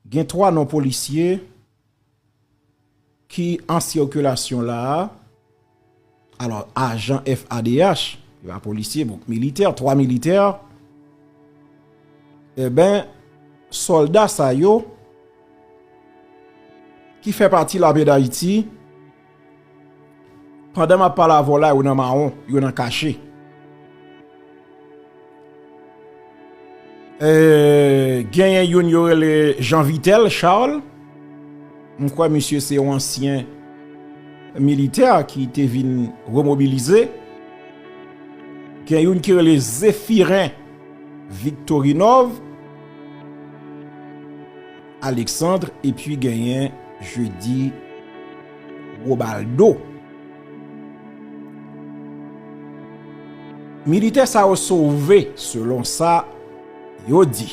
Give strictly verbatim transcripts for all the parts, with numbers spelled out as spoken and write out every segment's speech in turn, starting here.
Gen twa non polisye ki an sikilasyon la a. Alò, ajan F A D H, se pa polisye, bon, militè, twa militè, enben, sòlda sa yo ki fè pati lame Dayiti, pandan m ap pale avè w la, yo nan mawon, yo nan kache. E, genyen youn yo rele Jean Vitel Charles. M kwè misye se yon ansyen militè ki te vin remobilize. Gen youn ki rele Zéphirin Victorinov Alexandre, epi genyen Jeudi Robaldo. Militè sa yo sove, selon sa yo di.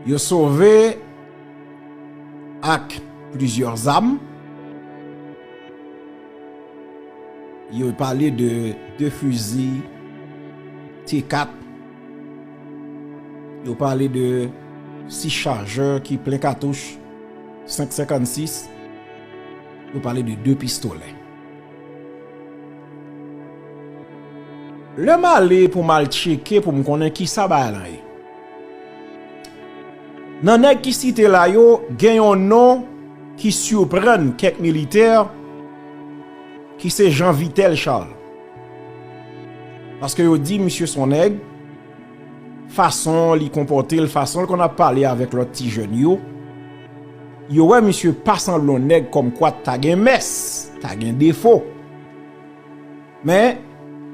Yo sove ak plizyè zam. Yo pale de de fizi T kat. Yo pale de sis chajè ki plen katouch senk senkannsis. Yo pale de de pistolè. Lè m ale pou m al tcheke pou m konnen kisa bagay lan ye. Nan nèg ki site la yo, gen yon non ki siprann kèk militè, ki se Jean Vitel Charles. Paske yo di misye se yon nèg, fason li konpòte l, fason l konn ap pale avèk lòt ti jèn yo, yo wè misye pa sanble yon nèg kòmkwa ta gen mès, ta gen defo. Men,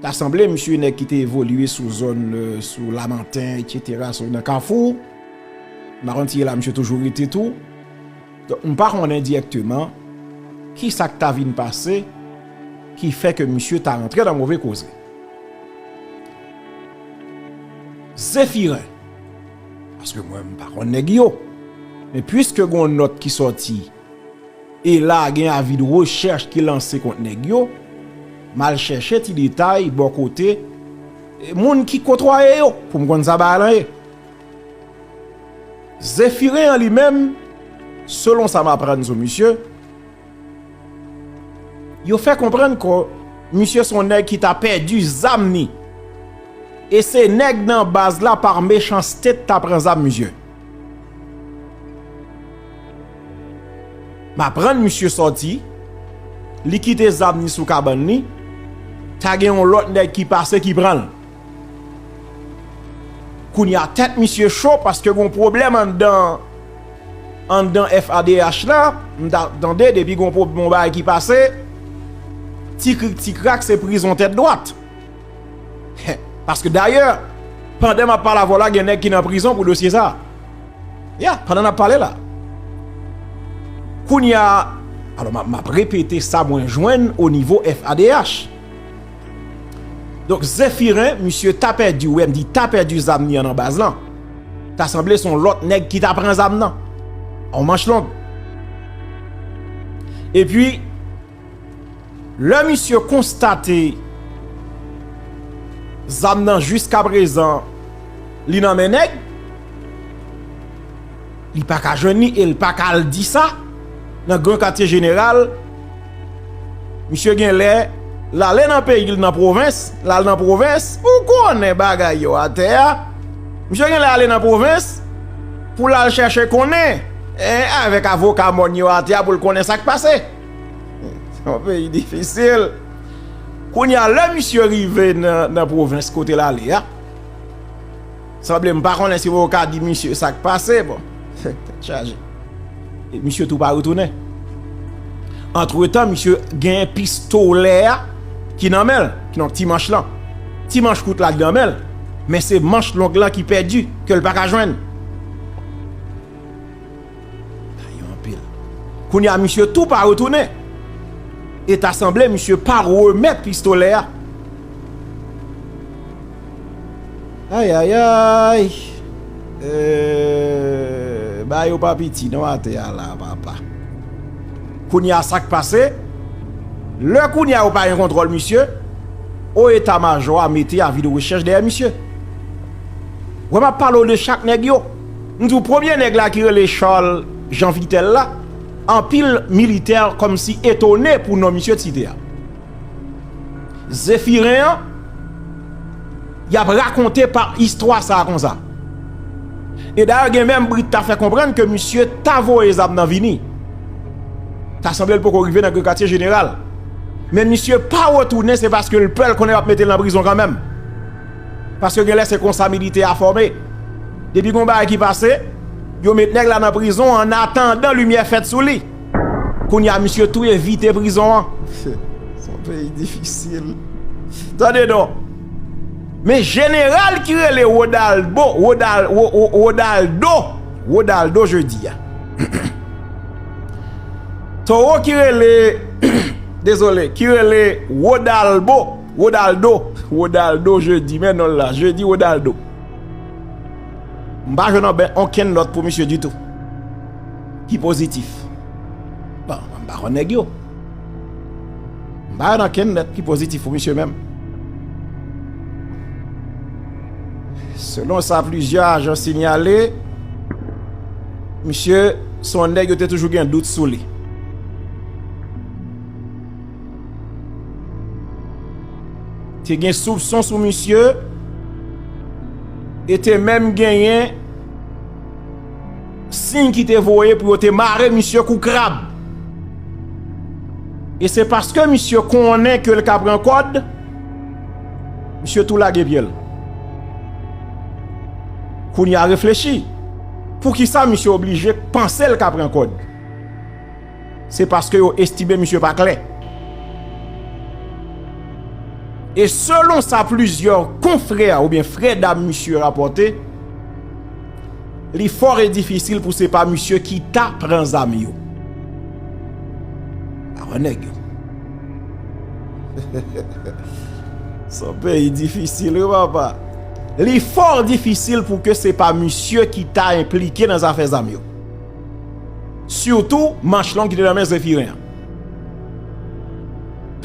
ta sanble misye nèg ki te evolye sou zòn, e, sou Lamanten, etsetera, sou nan Kafou. M pa konn si se la misye toujou rete tou. Donk, m pa konnen dirèkteman kisa k ta vin pase ki fè ke misye ta rantre nan move koze. Zéphirin, paske mwen m pa konn nèg yo, men piske gen yon nòt ki sòti, e la gen avi de rechèch ki lanse kont nèg yo, m al chèche ti detay bò kote, e, moun ki kotwaye yo, pou m konn sa bagay lan ye. Zéphirin an li menm, selon sa m aprann sou misye, yo fè konprann ke misye se yon nèg ki ta pèdi zam ni. E se nèg nan baz la pa mechanste t ta pran zam misye. M aprann misye sòti, li kite zam ni sou kabann li, ta gen yon lòt nèg ki pase ki pran l. Kounye a tèt misye cho paske gon pwoblèm anndan, anndan F A D H la, m ta tande depi gon pwob-, gon bagay ki pase, ti krik ti krak se prizon tèt dwat. Paske dayè, pandan m ap pale avè w la, gen nèg ki nan prizon pou dosye sa. Ya, pandan n ap pale la. Kounye a, alò, m ap, m ap repete sa mwen jwenn o nivo F A D H. Donk, Zéphirin, misye ta pèdi, w wè m di ta pèdi zam ni an nan baz lan. Ta sanble se yon lòt nèg ki ta pran zam nan. Yon manch long. Epi, lè misye konstate zam nan jiskaprezan li nan men nèg, li pa ka jwenn li e l pa ka al di sa nan gran katye jeneral. Misye gen lè l ale nan peyi l nan pwovens, l al nan pwovens, ou konnen bagay yo atè a. Misye gen lè ale nan pwovens pou l al chèche konnen, eh, avèk avoka mòn yo atè a pou l konnen sa k pase. Se yon peyi difisil. Kounye a, lè misye rive nan, nan pwovens kote l ale a, sanble m pa konnen si mwen ka di misye sa k pase, bon, tèt chaje. E misye tou pa retounen. Antretan, misye gen pistolè a ki nan men l, ki nan ti manch lan. Ti manch kout la ki nan men l, men se manch long lan ki pèdi, ke l pa ka jwenn. Ay, anpil. Kounye a, misye tou pa retounen. E ta sanble misye pa remèt pistolè a. Ay, ay, ay. Eh, bagay yo pa piti non atè a la, papa. Kounye a, sa k pase? Lè kounye a yo pa gen kontwòl misye, o eta majò a mete avi de rechèch dèyè misye. Wè, m ap pale w de chak nèg yo. M di w, premye nèg la ki rele Charles Jean Vitel la, anpil militè kòmsi etone pou non misye t site a. Zefiren an, y ap rakonte pa istwa sa a konsa. E dayè, gen menm brit ta fè konprann ke misye ta voye zam nan vini. Ta sanble l poko rive nan Gran Katye Jeneral. Men misye pa retounen, se paske l pè l konnen y ap mete l nan prizon kanmenm. Paske genlè se konsa militè a fòme. Depi gon bagay ki pase, yo met nèg la nan prizon an atandan limyè fèt sou li. Kounye a, misye tou evite prizon an. Se yon peyi difisil. Tande non. Men jeneral ki rele Rodalbo, Rodal-, Ro-, Ro-, Rodaldo, Rodaldo Jeudi a. Towo ki rele, dezole, ki rele Rodalbo, Rodaldo, Rodaldo Jeudi, men non l la, Jeudi Rodaldo. M pa jwenn anben onkenn nòt pou misye ditou ki pozitif. Bon, m pa konn nèg yo. M pa jwenn ankenn nòt ki pozitif pou misye menm. Selon sa plizyè ajan sinyale, misye se yon nèg yo te toujou gen dout sou li. Te gen soupson sou misye e te menm genyen siy ki te voye pou yo te mare misye kou krab. E se paske misye konnen ke l ka pran kòd, misye tou lage pye l. Kounye a reflechi, poukisa misye oblije panse l ka pran kòd? Se paske yo estime misye pa klè. E selon sa plizyè konfrè oubyen frè dam misye rapòte, li fò e difisil pou se pa misye ki ta pran zam yo. Avan nèg yo. Se yon peyi difisil, wi, papa. Li fò difisil pou ke se pa misye ki ta enplike nan zafè zam yo. Sitou manch long ki te nan men Zefiren an.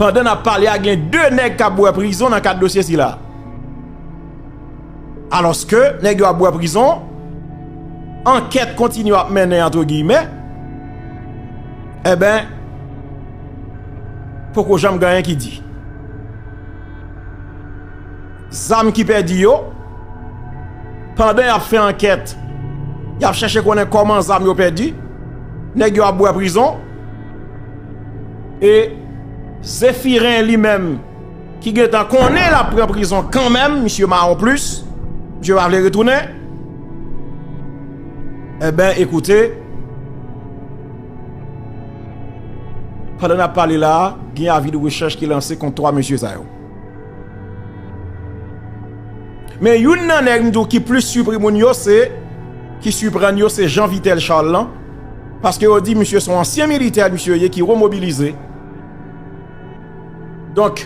Pandan n ap pale a, gen de nèg k ap bwè prizon nan kad dosye sila. Alòske nèg yo ap bwè prizon, ankèt kontinye ap mennen, antre giyimè, enben, poko janm gen anyen ki di. Zam ki pèdi yo, pandan y ap fè ankèt, y ap chèche konnen kòman zam yo pèdi, nèg yo ap bwè prizon, e Zefiren li menm, ki gentan konnen l ap pran prizon kanmenm, misye mawon plis, misye pa vle retounen. Enben, ekoute, pandan n ap pale la a, gen avi de rechèch ki lanse kont twa mesye sa yo. Men youn nan nèg m di w ki plis sipri moun yo, se, ki siprann yo, se Jean Vitel Charles lan, paske yo di misye se yon ansyen militè, misye ye ki remobilize. Donk,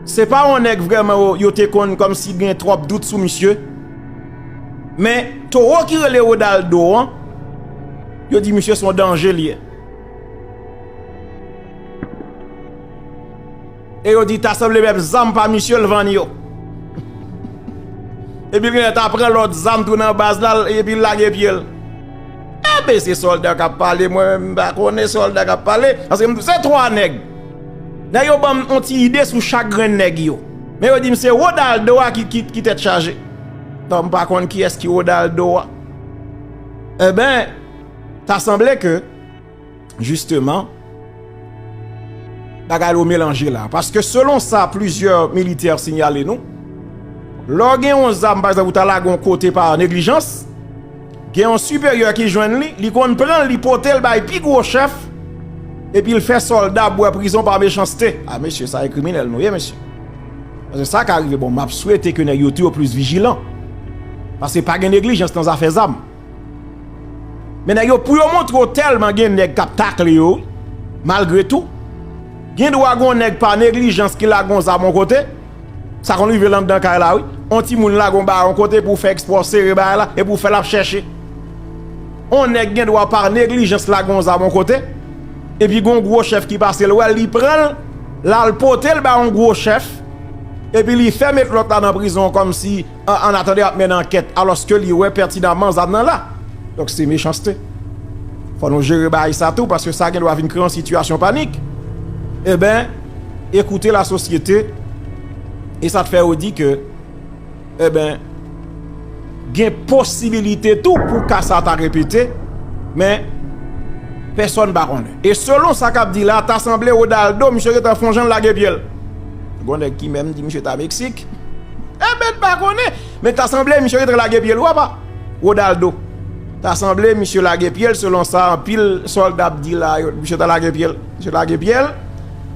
se pa yon nèg vrèman yo, yo te konn kòmsi gen twòp dout sou misye. Men towo ki rele Rodaldo an, yo di misye se yon danje li ye. E yo di ta sanble menm zam pa misye l vann yo. Epi l genlè ta pran lòt zam tou nan baz la, epi l lage pye l. Enben, se sòlda k ap pale, mwen menm m pa konnen sòlda k ap pale, paske m di w se twa nèg. Nèg yo ban m yon ti ide sou chak grenn nèg yo. Men yo di m se Rodaldo a ki, ki, ki tèt chaje. Donk, m pa konn kiyès ki Rodaldo a. Enben, ta sanble ke, jisteman, bagay yo melanje la. Paske selon sa plizyè militè sinyale nou, lè w gen yon zam, pa egzanp, ou ta lage yon kote pa neglijans, gen yon siperyè ki jwenn li, li konn pran l, li pote l bay pi gwo chèf, epi l fè sòlda bwè prizon pa mechanste. A, mesye, sa e kriminèl nou ye, mesye. Paske sa ka rive, bon, m ap swete ke nèg yo tou yo plis vijilan. Paske pa gen neglijans nan zafè zam. Men nèg yo, pou yo montre w tèlman gen nèg k ap takle yo, wi, malgre tou, gen dwa gen yon nèg pa neglijans ki lage yon zam yon kote, sa konn rive l anndan kay la, wi. Yon timoun lage yon bagay yon kote pou w fè eksprè w sere bagay la, epi w fè l ap chèche. Yon nèg gen dwa pa neglijans lage yon zam yon kote, epi gen yon gwo chèf ki pase l wè l, li pran l, l al pote l bay yon gwo chèf, epi li fè met lòt la nan prizon kòmsi an, an atandan y ap mennen ankèt, alòske li wè pètinamman zam nan la. Donk, se mechanste. Fò nou jere bagay sa tou, paske sa gen dwa vin kreye yon sitiyasyon panik. Eben, ekoute lasosyete, e sa t fè yo di ke, eben, gen posibilite tou pou ka sa ta repete, men pèsonn pa konnen. E selon sa k ap di la, ta sanble Rodaldo, misye gentan fè yon jan lage pye l. Gon nèg ki menm di misye ta Meksik. Eben, n pa konnen. Men ta sanble misye gentan lage pye l, w apa. Rodaldo. Ta sanble misye lage pye l, selon sa anpil sòlda ap di la, yo, misye ta lage pye l. Misye lage pye l.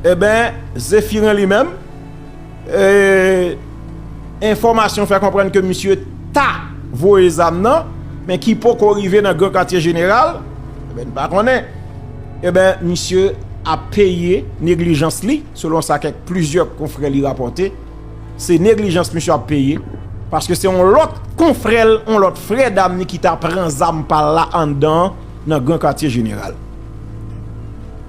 Eben, Zephirin li menm, e, enfòmasyon fè konprann ke misye ta voye zam nan, men ki poko rive nan Gran Katye Jeneral, eben, n pa konnen. Eben, misye ap peye neglijans li, selon sa kèk plizyè konfrè li rapòte. Se neglijans misye ap peye, paske se yon lòt konfrè l, yon lòt frè dam ni ki ta pran zam pa l la anndan nan Gran Katye Jeneral.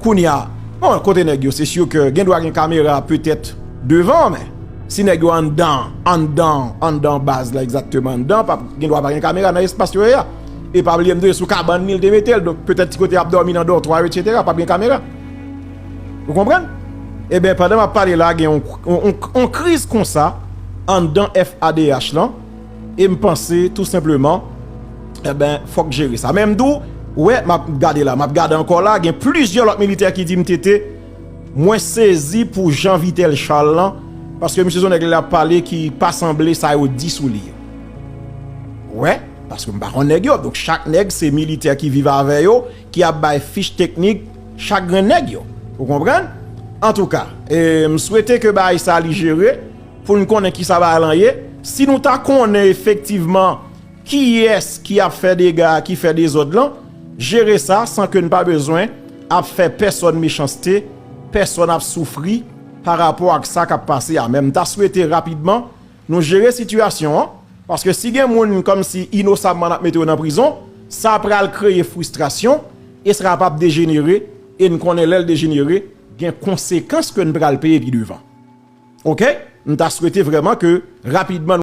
Kounye a, bon, kote nèg yo, se si ke gen dwa gen kamera petèt devan, men si nèg yo anndan, anndan, anndan baz la egzakteman, anndan, p ap gen dwa pa gen kamera nan espas yo ye a. E pa bliye m di w, sou kabann li, l te mete l, donk petèt ti kote y ap dòmi nan dòtwa yo, etsetera, p ap gen kamera. Ou konprann? Eben, pandan m ap pale la, gen yon, yon, yon, yon kriz konsa anndan F A D H lan, e m panse tou senpleman, eben, fòk jere sa. Men m di w, wè, m ap gade la, m ap gade ankò la, gen plizyè lòt militè ki di m, Tete, mwen sezi pou jan Vital Charles lan, paske misye se yon nèg lè l ap pale ki pa sanble sa yo di sou li. Wè, paske m pa konn nèg yo, donk chak nèg se militè ki viv avè yo, ki ap bay fich teknik chak grenn nèg yo. Ou konprann? Antouka, e, m swete ke bagay sa li jere, pou n konnen kisa bagay lan ye. Si nou ta konnen efektivman kiyès ki ap fè dega, ki fè dezòd lan, jere sa san ke n pa bezwen ap fè pèsonn mechanste, pèsonn ap soufri pa rapò ak sa k ap pase a. Men m ta swete rapidman nou jere sitiyasyon an, paske si gen moun kòmsi inosamman n ap mete yo nan prizon, sa pral kreye fristrasyon e sa kapab dejenere, e n konnen lè l dejenere, gen konsekans ke n pral peye pi devan. Oke? M ta swete vrèman ke rapidman